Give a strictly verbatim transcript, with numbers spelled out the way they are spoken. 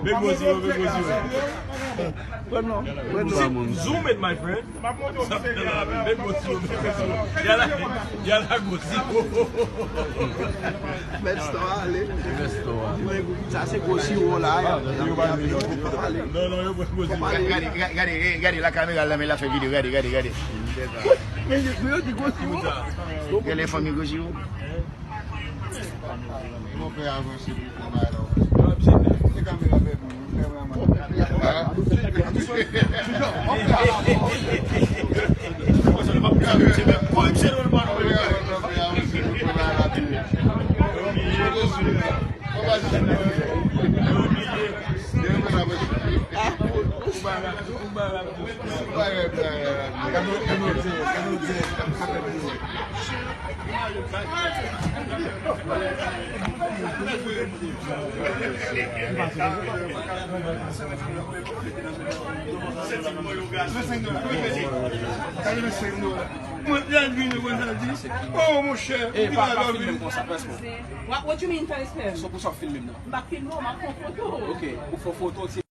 Big Boss, yo, Big Boss, yo. Pran non, pran non. Zoom it, my friend. Big Boss, yo, Big Boss, yo. Yala, yala, Boss, yo. Mèt store ale. Mèt store. Sa se gwo siwo la. Non, non, yo, Boss, yo. Gade, gade, gade, gade la kamera la, men l ap fè videyo, gade, gade, gade. Men yo di gwo siwo. Gade fanmi gwo siwo. Mon pè avanse pou pran bagay la. Se kamera fè pou nou, kameraman. Oh, monchè, ou di pa ba vin. What, what you mean, first person? So, pou sa w filme m nan? M pa filme w, m ap fè foto. Ok, ou fè foto,